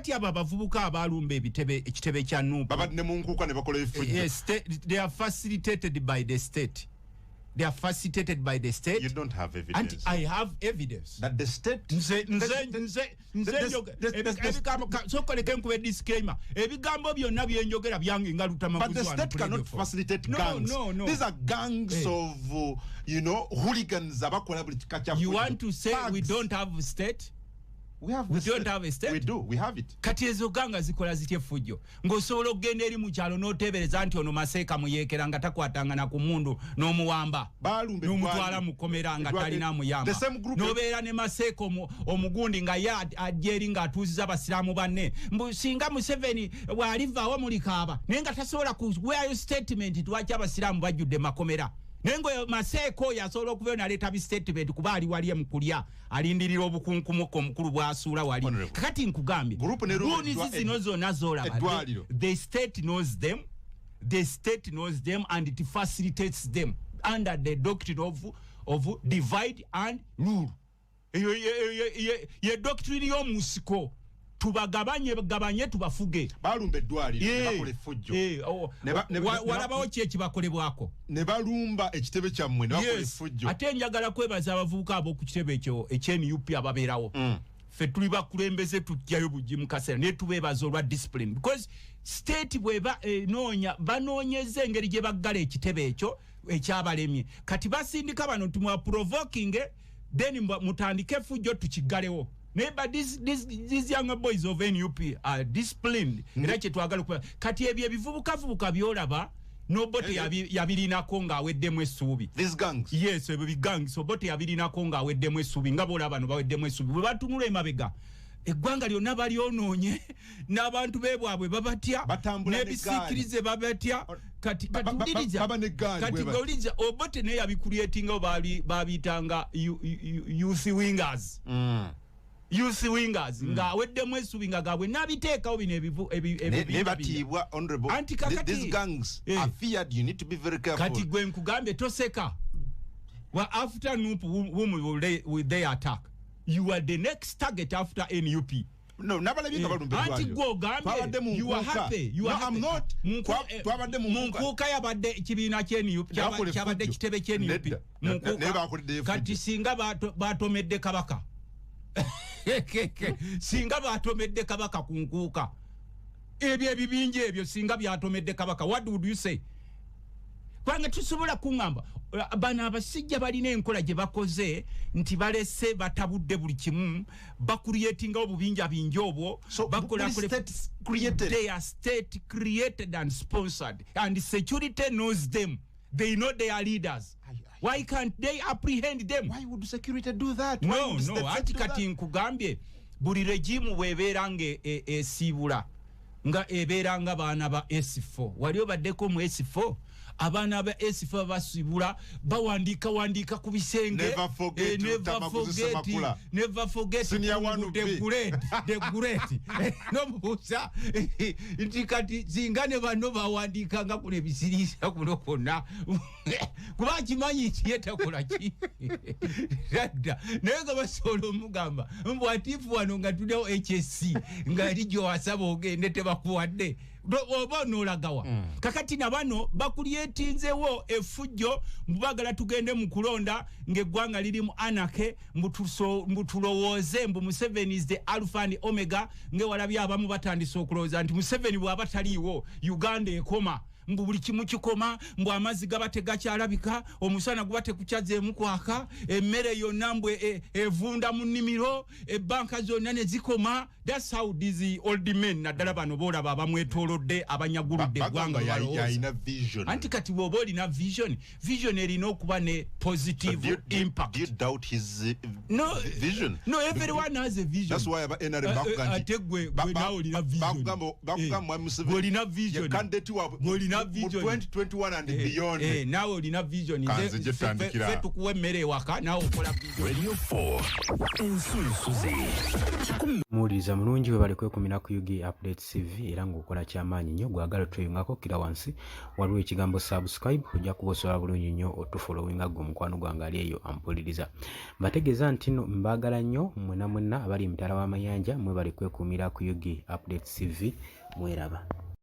Kakati abo abavubuka abalumba ebitebe, ekitebe kya NUP, Babadde ne mu nkuuka ne bakola efujjo. Yes, they are facilitated by the state. They are facilitated by the state. You don't have And evidence I have evidence that the state Nze ebigambo, sokoleke nkube disclaimer, ebigambo byonna byenjogera byange nga But the state cannot facilitate gangs. No. These are gangs of hooligans abakola buli kika kya You fujjo. want to say we Thugs. don't have state? We have We the don't state. have a state? We do. We have it. Kati ezo ganga zikola zitya effujjo, ng'osobola okugenda eri mu kyalo n'oteebereza nti ono Maseeka muyeekera nga takwatanga na ku mundu, n'omuwamba, Balumba n'omutwala eddwaliro. mu kkomera nga Eddwaliro. talina muyamba? The same group. N'obeera ne Maseeka omugundi nga ye ajja eri ng'atuuziza abasiraamu banne, mbu singa Museveni bw'alivaawo mulikaaba, naye nga tasobola kuweayo statement lwaki abasiraamu bajjudde makomera. Naye nga Maseeka oyo asobola okubeyo naleeta bistatement, kuba ali wali mu kulya, alindirira obukunkumuka omukulu bw'asuula wali. Honorable. Kakati nkugambye, Group ne rumba goons zino zonna zolaba, eddwaliro. the state knows them. The state knows them and it facilitates them under the doctrine of divide and rule. Eyo ye doctrine y'omusiko: tubagabanye gabanye, tubafuge. Balumba eddwaliro ne bakola effujjo. Oh, Ne ba- ne ba- walabawo ki ekibakolebwako? Ne balumba ekitebe kyammwe ne bakola effujjo. Ate njagala kwebaza abavubuka ab'oku kitebe ekyo ekye NUP ababeerawo. Ffe tuli bakulembeze, tujjayo bugi mu kaseera, naye tubeebaza olwa discipline, because state bweba enoonya, banoonyeza engeri gye baggala ekitebe ekyo ekyabalemye. Kati basindika bano tumwa provoking, then mutandike effujjo tukiggalewo. Naye but these young boys of NUP are disciplined. Era kyetwagala okuba kati, ebyo ebivubukavubuka byolaba n'Obote yabirinako ng'aweddemu essuubi. These gangs. Yes, ebyo bigangs Obote yabirinako ng'aweddemu essuubi, nga boolaba bano baweddemu essuubi. Bwe batunula emabega, eggwanga lyonna balyonoonye, n'abantu beebwabwe babatya, Batambula n'ebisiikirize babatya. Kati kati wuliriza, baba n'eggaali kati bwe bati. wuliriza, Obote naye yabicreatingawo, babiyitanga youth wingers. Youth wingers, ng'aweddemu essuubi, nga gaabwe n'abiteekawo bino Ne batiibwa, honorable. Anti kakati These gangs are feared. You need to be very careful. Kati gwe nkugambye, toseka wa after NUP, whom will they attack? You are the next target after NUP. No, nabalabye nga balumba Anti eddwaliro. gwe ogambye Twabadde mu you are nkuuka. happy, you are No, I'm happy. not. Twabadde mu Mu nkuuka. nkuuka yabadde ekibiina kye NUP, Bakola kyabadde effujjo. kitebe kye NUP. Nedda. Mu nkuuka. Naye bakoleddeyo effujjo. Kati singa batomedde kabaka, singa batomedde kabaka ku nkuuka, ebyo ebibinja ebyo singa byatomedde kabaka, what would you say? Kubanga tusobola kuŋŋamba bano abasijja balina enkola gye bakoze nti balese batabudde buli kimu, bacreatingawo obubinja bingi obwo. So, bakola buli state created. They are state created and sponsored, and security knows them. They know their leaders. Why can't they apprehend them? Why would security do that? Why No, would no, state anti do kati that? nkugambye, buli regime bwebeera nga esiibula, nga ebeera nga baana ba S4. Wali obaddeko mu S4? Abaana ba S4 basibula, bawandiika wandiika ku bisenge. Never forget Never Lutamaguzi forget, Ssemakula. never forget Senior Kungu one the B. great, the great. Nomubuuza nti kati singa ne bano bawandiikanga kuno ebisiriisa kuno kwonna, kuba akimanyi nti ye takola ki dadda, naye nga basobola omugamba mbu atiifu wano nga tulyawo HSC, nga eri gyowasaba ogende tebakuwadde, oba onoolagawa? Kakati na bano bacreatinzewo effujjo mbu bagala tugende mu kulonda ng'eggwanga liri mu anarchy, mbu tulowooze mbu Museveni is the alpha and omega, ngewalabye abamu batandise okulowooza nti Museveni bw'aba taliiwo Uganda ekoma, mbu buli kimu kikoma, mbu amazzi gaba tegakyalabika, omusana guba tekukyazeemu kwaka, emmere yonna mbu evunda mu nnimiro, ebbanka zonna ne zikoma. That's how these old men, naddala bano boolaba abamwetoolodde, abanyaguludde eggwanga, Bagamba balowooza. yalina vision. Anti kati bw'oba olina vision, vision erina okuba ne positive So impact. do you doubt his No, vision? no, everyone has a vision. That's why aba NRM bakuga nti Ate gwe naawe olina vision. bakugamba Mwami Museveni Gwe olina vision. ye candidate waabwe Gwe olina olina Mu vision. 2021 and Eh, beyond. eh, naawe olina vision. Kanze gye tutandikira. Fe tukuwa emmere ewaka, naawe okola vision. Radio 4 Ensunsuzi. Muwuliriza mulungi, webale kwekumira ku UG Update CV era ng'okola kyamaanyi nnyo. Gwagala tweyungako, kira wansi waliwo ekigambo subscribe, ojja kuba osobola bulungi nnyo otufollowinga. Gwe omukwano gwange ali eyo ampuliriza, mbategeeza nti no mbaagala nnyo mwena mwenna abali emitala w'amayanja. Mwebale kwekuumira ku UG Update CV, mweraba.